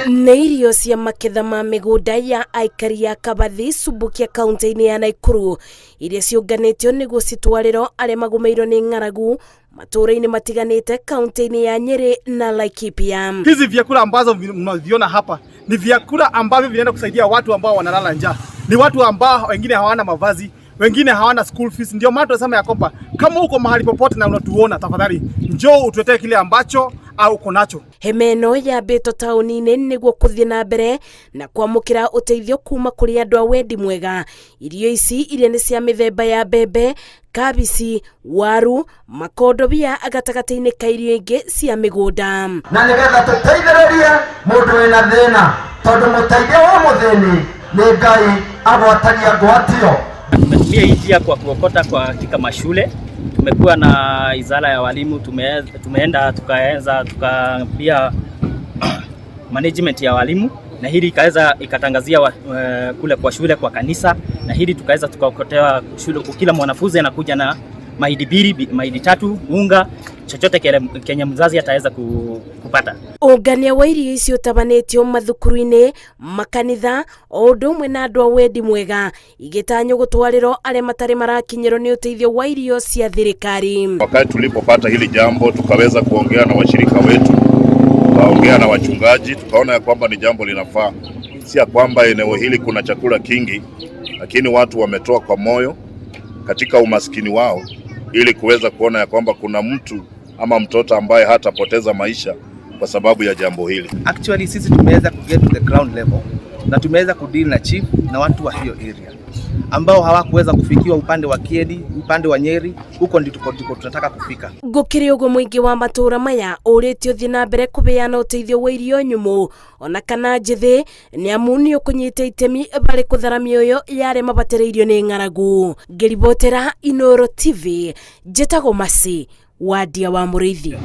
Nĩ irio cia maketha ma mĩgũnda ya aikari a Kabathi Subukia kaunti-inĩ ya Naikuru iria ciũnganĩtio nĩguo citwarĩrwo arĩa magũmĩirwo nĩ ng'aragu matũũra-inĩ matiganĩte kaunti-inĩ ya Nyeri na Laikipia. Hizi vyakula ambazo mnaviona hapa ni vyakula ambavyo vinaenda kusaidia watu ambao wanalala njaa, ni watu ambao wengine hawana mavazi, wengine hawana school fees. Ndio maana tunasema ya kwamba kama uko mahali popote na unatuona, tafadhali njoo utuletee kile ambacho au uko nacho. Hema ĩno yambĩtwo taũni-inĩ nĩguo kũthiĩ na mbere na kwamũkĩra ũteithio kuma kũrĩ andũ a wendi mwega. Irio ici iria nĩ cia mĩthemba ya mbembe, kabici, waru, makondobia gatagatĩ-inĩ ka irio ingĩ cia mĩgũnda. Na nĩgetha tũteithĩrĩrie mũndũ wĩna thĩna, tondũ mũteithia wa mũthĩni nĩ Ngai agwatagia ngwatio. Tumetumia hii njia kwa kuokota kwa katika mashule. Tumekuwa na idara ya walimu, tumeenda tukaanza tukaambia management ya walimu na hili ikaweza ikatangazia kule kwa shule kwa kanisa, na hili tukaweza tukaokotewa shule. Kila mwanafunzi anakuja na mahindi mbili, mahindi tatu, unga, chochote kile kenye mzazi ataweza kupata. Ũngania wa irio ici ũtabanĩtio mathukuru-inĩ, makanitha o ũndũ ũmwe na andũ a wendi mwega igĩtanywo gũtwarĩrwo arĩa matarĩ marakinyĩrwo nĩ ũteithio wa irio cia thirikari. Wakati tulipopata hili jambo, tukaweza kuongea na washirika wetu, tukaongea na wachungaji, tukaona ya kwamba ni jambo linafaa, si ya kwamba eneo hili kuna chakula kingi, lakini watu wametoa kwa moyo katika umaskini wao ili kuweza kuona ya kwamba kuna mtu ama mtoto ambaye hatapoteza maisha kwa sababu ya jambo hili. Actually, sisi tumeweza ku get to the ground level na tumeweza kudeal na chief na watu wa hiyo area ambao hawakuweza kufikiwa upande wa Kieni, upande wa Nyeri, huko ndiko ndiko tunataka kufika. Gũkĩrĩ ũguo, mũingĩ wa matũũra maya ũrĩtio ũthiĩ na mbere kũbeana ũteithio wa irio nyũmũ ona kana njĩthĩ, nĩ amu nĩ ũkũnyita itemi barĩ kũthara mĩoyo ya arĩa mabatĩrĩirio nĩ ng'aragu. Ngĩribotera Inooro TV, njĩtagwo Masi Wandia wa Mũrĩithi.